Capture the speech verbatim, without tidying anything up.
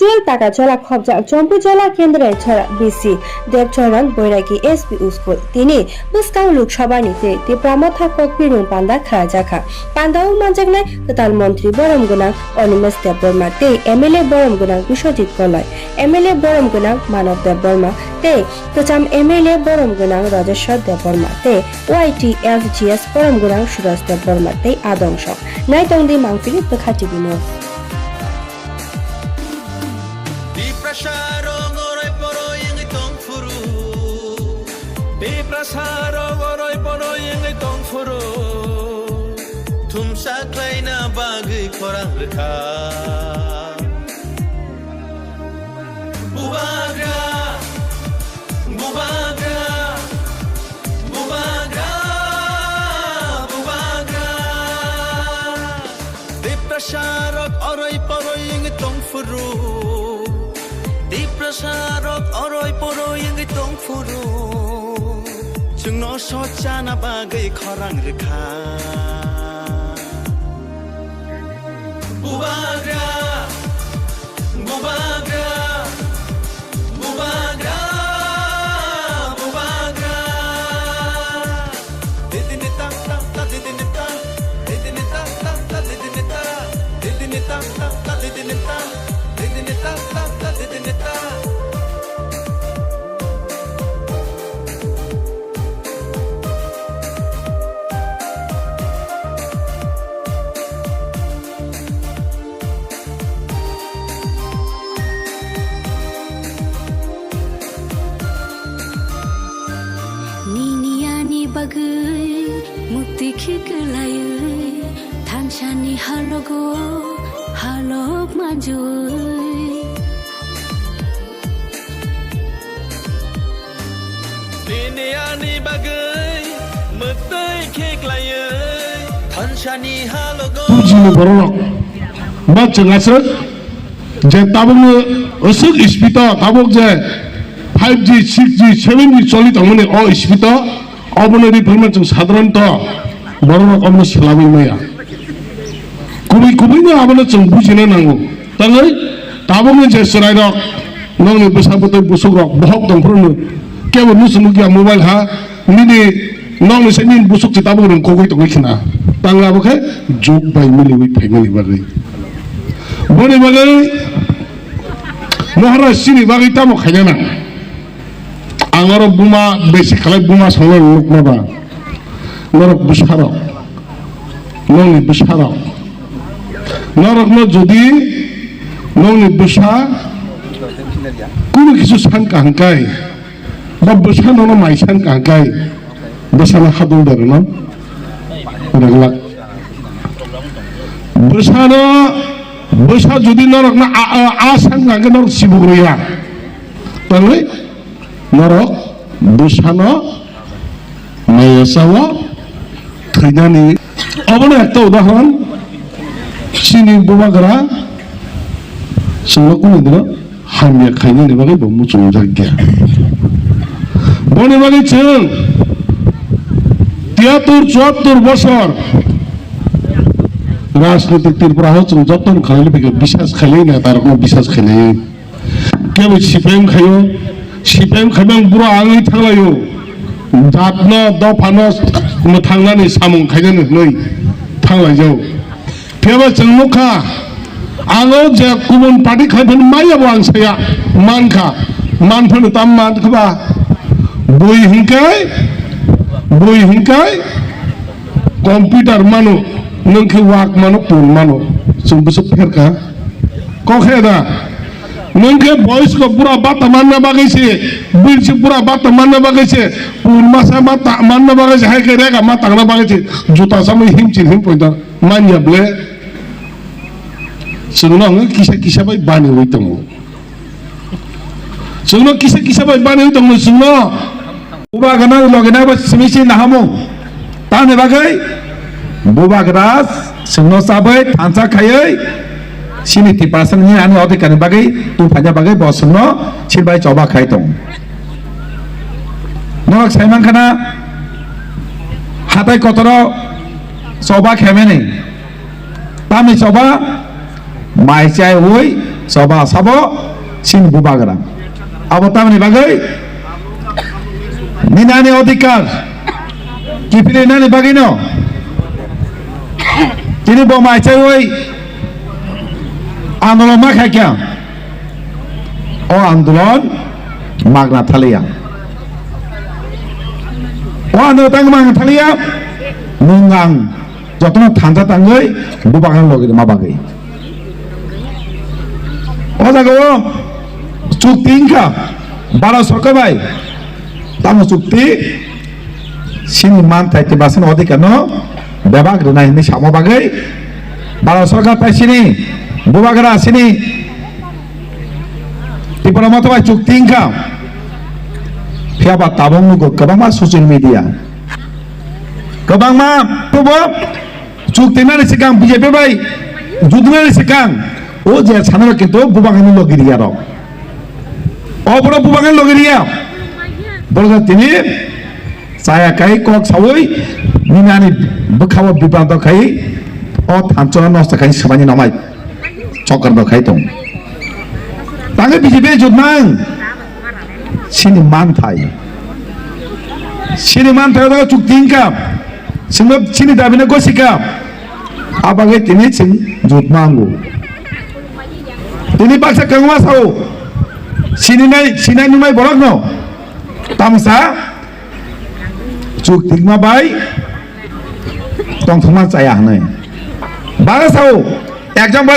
School Takachola khopjak Chompuijola Kendrai Chora B C Debcharan Boiragi S P school. Tini bwskang Lok Sabha ni tei Tipra Motha kokpirung panda khlajakha. Pandao manjaknai kwtal montri borom gwnang Animesh Debbarma tei M L A borom gwnang Biswajit Koloi, M L A borom gwnang Manav Debbarma tei kwcham M L A borom gwnang Rajeshwar Debbarma tei Y T F G S borom gwnang Suraj Debbarma tei adong sok. Naitongdi Mangpili Bwkha T V no. Tiprasa rok oroi poroi wngwi tong phuru. Tiprasa rok oroi poroi wngwi tong phuru. Thumsa khlaina bagwi khorang rwkha. Bubagra, bubagra, bubagra, bubagra. Tiprasa rok oroi poroi wngwi tong phuru. Tiprasa rok oroi poroi wngwi tong phuru. Chwngno sochana bagwi khorang rwkha. Bubagra, bubagra, bubagra, bubagra. Didini tam tam ta, didini ta, didini tam tam ta, didini ta, didini tam tam ta, didini ta, didini tam tam ta, didini ta. Nini ani bagwi mukti khiklaiwi thansani halogo halok manjui. Nini ani bagwi mukti khiklaiwi thansani halogo. Two G ni bororok ba chwng aswk je tabukni aswk speed o tabuk je five G, six G, seven G choli tongmani o speed o, obono ri phano chwng sadharanto bororok omono swlagwi maya. Kubui kubui no abono chwng bujina nango. Tangwi tabukni je chwrairok, nokni bwsa bwtwi busukrok bohok tong phuru no kebo nusu nukya mobile ha, nini nokni se nini busuk se tabuk rwng kogwi tongwi khna. Tangwi abo khe jug bai miliwi phaimani bagwi. Boni bagwi Maharaj chini bagwi tamo khaina nang. Ang oro buma besi khalai buma songno nukma ba. Norok bwsarok, nokni bwsarok, norokno jodi nokni bwsa kunu kisu san kaham kai, ba bwsa nono mai san kaham kai, bwsano hadul da rwno rwglak. Bwsano, bwsa jodi norokno a, a, a san kaham khe norok sibuk rwya, tangwi norok bwsano maya sao thwinani. Obono ekta udahoron, chini bubagra chwngno kunu dino hamya khainani bagwi bo muchungjak ya. Boni bagwi chwng tiyatur chuattur bosor rajnitik Tripura o chwng jotono khalai bisas khailai, netarokno bisas khailai. Kebo C P M khaio, C P M khaimang buro angwi thanglaio. Jatno, dophano mwthangnani samung khainani hwnwi thanglaijao. Phiyaba chwng nukha, ang o je kubun party khai phano maya bo ang saya, mankha, manphano tam mankha ba, bui hwnkai, bui hwnkai, computer mano, nwng khe wak mano, pun mano, chwng bwswk pherkha. Kokhe da. Nwng khe boys ko pura bata manna bagwi se, bwrwi se pura bata manna bagwi se, pun masa ma ta-, manna bagwi se, hai khe rega ma tangna bagwi se, juta samwi himchin him pointa manya ble. Chwngno ang kisa kisa bai baniwi tongo. Chwngno kisa kisa bai baniwi tongo chwngno. Bubagra no logi nai bo simi si nahamu. Tamni bagwi bubagra chwngno chabwi thansa khaiwi sini Tiprasa ni ani odhikar ni bagwi tubuphaina bagwi bo chwngno sini bai choba khai tong. Norok sai mankha na hatai kotoro choba khaimani. Tamni choba mai chaiwi Choba sabo chini bubagra. Abo tamni bagwi nini ani odhikar kiphilinani bagwino tini bo maichaiwi andolon ma khaikha. O andolon magna thaliya. O andolon tang magna thaliya. Nwng ang jotono thansa tangwi bubagrano logi rwma bagwi. O jaga o chukti wngkha Bharat Sarkar bai. Tamo chukti? Chini manthai tei basani odhikar no bebak rwnai hinwi sama bagwi Bharat Sarkar tei chini bubagra chini Tipra Motha bai chukti wngkha. Phiya ba tabuk nugo kwbangma social media, kwbangma tubo chukti nani swkang B J P bai judunani swkang o je sanaro kintu bubagrani logi riya rok. O borok bubagrani logi riya. Borok tini chaya kai kok sawi nini ani bwkhao bibranto khai o thanchona nosto khai swmani namai chokar bo khai tong. Tangwi B J P jotmang chini manthai, chini manthai o chukti wngkha, chini dabino gosika, abagwi tini chwng jotmango. Tini baksa kwbangma sao, sininai sinai nungnai borokno tamsa chuktikma bai tongthokma chaya hwnwi. Bara sao, example